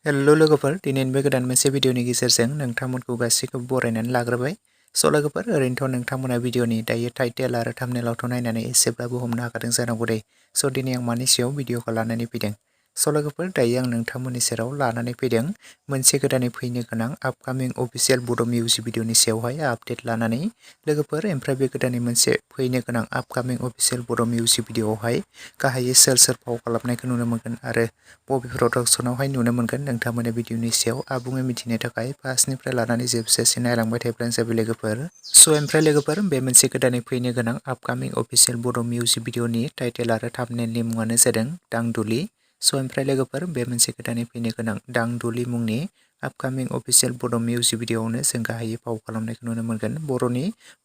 Hello' लोगोफोर, दिनैनि बे गोदान मोनसे भिडिअनि गेजेरजों नोंथांमोनखौ गासैखौबो बरायनानै लाग्रोबाय। स' लोगोफोर, ओरैनोथ' नोंथांमोना भिडिअनि दायो टाइटेल आरो थाम्बनेइलावथ' नायनानै एसेब्लाबो हमनो हाखादों जानांगौ दे। स' दिनै आं मानि सायाव भिडिअखौ लानानै फैदों। स' लोगोफोर, दायो आं नोंथांमोननि सेराव लानानै फैदों मोनसे गोदानै फैनो गोनां आपकामिं अफिसियेल बड' मिउजिक भिडिअनि सायावहाय आपडेट लानानै। लोगोफोर, ओमफ्राय बे गोदानै मोनसे फैनो गोनां आपकामिं अफिसियेल बड' मिउजिक भिडिअआवहाय गाहायै सोर सोर फाव खालामनायखौ नुनो मोनगोन आरो बबे प्रडाक्शनावहाय नुनो मोनगोन, नोंथांमोननि भिडिअनि सायाव आबुङै मिथिनो थाखाय फार्स्टनिफ्राय लानानै जोबजासिम नायलांबाय थायोब्लानो जाबाय लोगोफोर। स' ओमफ्राय लोगोफोर, बे मोनसे गोदानै फैनो गोनां आपकामिं अफिसियेल बड' मिउजिक भिडिअनि टाइटेल आरो थाम्बनेइलनि मुङानो जादों दां दुलि। स' ओमफ्राय लोगोफोर, बे मोनसे गोदानै फैनो गोनां दां दुलि मुंनि आपकामिं अफिसियेल बड' मिउजिक भिडिअआवनो जों गाहायै फाव खालामनायखौ नुनो मोनगोन बर'नि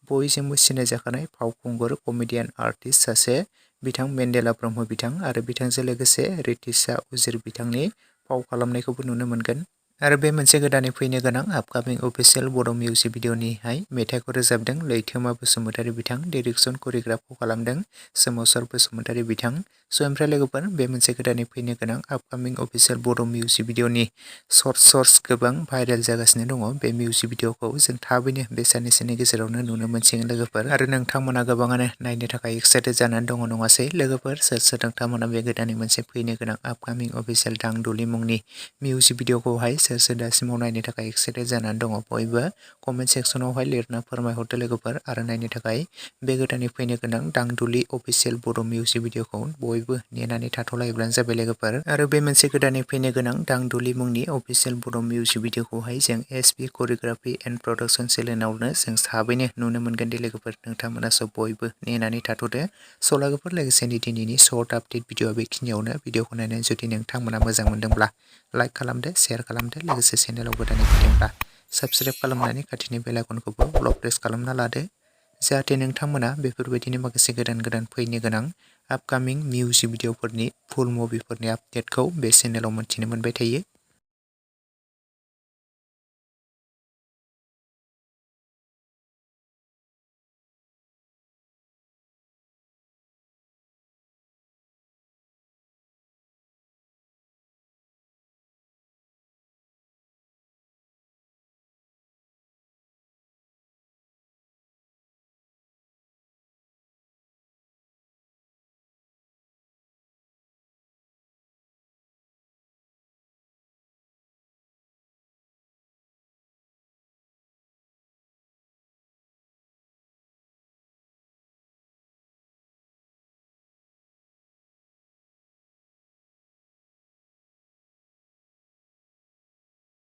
बयजोंबो सिनायजाखानाय फावखुंगुर, कमेडियान आर्टिस्ट सासे बिथां मेन्डेला ब्रह्म बिथां आरो बिथांजों लोगोसे रितिसा उजिर बिथांनि फाव खालामनायखौबो नुनो मोनगोन। आरो बे मोनसे गोदानै फैनो गोनां आपकामिं अफिसियेल बड' मिउजिक भिडिअनिहाय मेथाइखौ रोजाबदों लैथोमा बसुमतारी बिथां, डिरेक्सन करिय'ग्राफखौ खालामदों सोमावसार बसुमतारी बिथां। स' ओमफ्राय लोगोफोर, बे मोनसे गोदानै फैनो गोनां आपकामिं अफिसियेल बड' मिउजिक भिडिअनि सर्ट्स गोबां भाइरेल जागासिनो दङ। बे मिउजिक भिडिअखौ जों थाबैनो बे साननैसोनि गेजेरावनो नुनो मोनसिगोन लोगोफोर। आरो नोंथांमोना गोबाङानो नायनो थाखाय एक्साइटेड जानानै दङ नङासै लोगोफोर? सोर नोंथांमोना बे गोदानै मोनसे फैनो गोनां आपकामिं अफिसियेल दां दुलि मुंनि मिउजिक भिडिअखौहाय सोर दासिमाव नायनो थाखाय एक्साइटेड जानानै दङ? बयबो कमेन्ट सेक्सनावहाय लिरना फोरमायहरदो लोगोफोर। आरो नायनो थाखाय बे गोदानै फैनो गोनां दां दुलि अफिसियेल बड' मिउजिक भिडिअखौ बयबो नेनानै थाथ'लायोब्लानो जाबाय लोगोफोर। आरो बे मोनसे गोदानै फैनो गोनां दां दुलि मुंनि अफिसियेल बड' मिउजिक भिडिअखौहाय जों एसपि करिय'ग्राफि एन्ड प्रडाक्शन चेनेलावनो जों थाबैनो नुनो मोनगोन दे लोगोफोर। नोंथांमोना स' बयबो नेनानै थाथ'दो। स' लोगोफोर, लोगोसेनो दिनैनि सर्ट आपडेट भिडिअआ बेखिनियावनो। भिडिअखौ नायनानै जुदि नोंथांमोना मोजां मोनदोंब्ला लाइक खालामदो, शेयार खालामदो, लोगोसे चेनेलाव गोदानै फैदोंब्ला साबस्क्राइब खालामनानै खाथिनि बेल आइकनखौबो अल प्रेस खालामना लादो, जाहाथे नोंथांमोना बेफोरबायदिनो माखासे गोदान फैनो गोनां आपकामिं मिउजिक भिडिअफोरनि फुल मुभिफोरनि आपडेटखौ बे चेनेलाव मोन्थिनो मोनबाय थायो।